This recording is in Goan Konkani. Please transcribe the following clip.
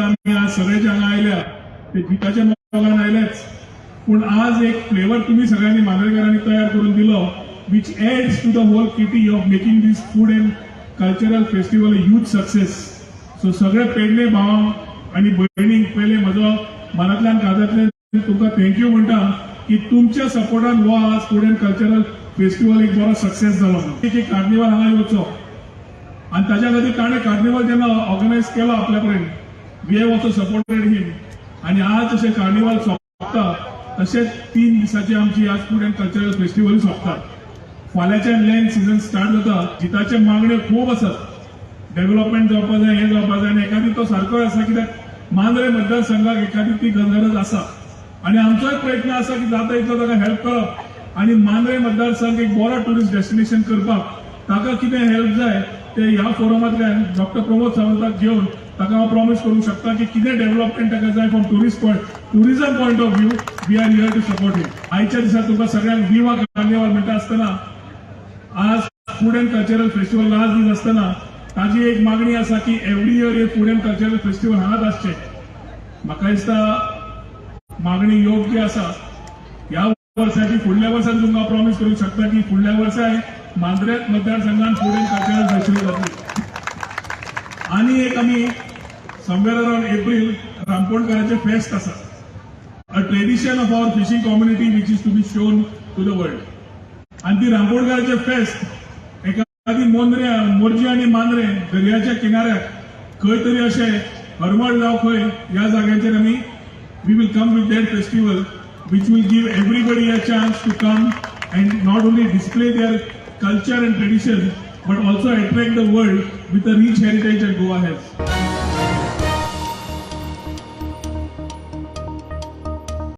आमी आज सगळे जे हांगा आयल्या ते जिताच्या मोगान आयलेच, पूण आज एक फ्लेवर तुमी सगळ्यांनी मांद्रेकारांनी तयार करून दिलो, which adds to the whole kitty of making this food and cultural festival a huge success. So सगळे पेडणे भावांक आनी भयणींक पयले म्हजो मनांतल्यान काळजांतल्यान तुमकां thank you म्हणटा की तुमच्या सपोर्टान हो आज फूड अँड कल्चरल फेस्टिवल एक बरो सक्सेस जालो म्हणून. एक कार्निवल हांगा येवचो आनी ताच्या खातीर ताणें कार्निवल जेन्ना ऑर्गनायज केलो आपल्या कडेन, we have also supported him. आनी आज जशें कार्निवल सोंपता, तशेंच 3 दिसाची आमची आज फूड अँड कल्चरल फेस्टिवल सोंपता. फाल्यांच्यान लेंट सिजन स्टार्ट जाता. जिताचे मागण्यो खूब आसात, डेव्हलपमेंट जावपा जाय, हें जावपा जाय. आनी एकादी तो सारको आसा, कित्याक मांद्रे मतदारसंघाक एकादी ती गरज आसा आनी आमचोय प्रयत्न आसा की जाता इतलो ताका हेल्प करप आनी मांद्रे मतदारसंघ एक बरो ट्युरिस्ट डेस्टिनेशन करपाक ताका कितें हेल्प जाय ते ह्या फोरमांतल्यान डॉक्टर प्रमोद सावंताक घेवन ताका हांव प्रॉमीस करूंक शकता की कितें डेव्हलपमेंट ताका जाय from tourism point of view, we are here to support him. आयच्या दिसा तुमकां सगळ्यांक विवा कार्निवाल म्हणटा आसतना, आज food and cultural festival last दीस आसतना ताजी एक मागणी आसा की एवरी इयर हे फूड अँड कल्चरल फेस्टिवल हांगाच आसचें. म्हाका दिसता मागणी योग्य आसा ह्या वर्साची. फुडल्या वर्सा तुमकां प्रॉमीस करूंक शकता की फुडल्या वर्साय मांद्रे मतदारसंघात फूड अँड कल्चरल फेस्टिवल जातली. आनी एक आमी समवेर अराउंड एप्रील रामकोणकराचें फेस्त आसा, a tradition of our fishing community which is to be shown to the world. आणि ती रामकोणकराचें फेस्त एखादी मोंद्रे, मोरजी आनी मांद्रे दर्याच्या किनाऱ्याक खंय तरी अशें हरमळ जावं खंय ह्या जाग्यांचेर आमी we will come with that festival, which will give everybody a chance to come and not only display their culture and tradition but also attract the world with the rich heritage that Goa has.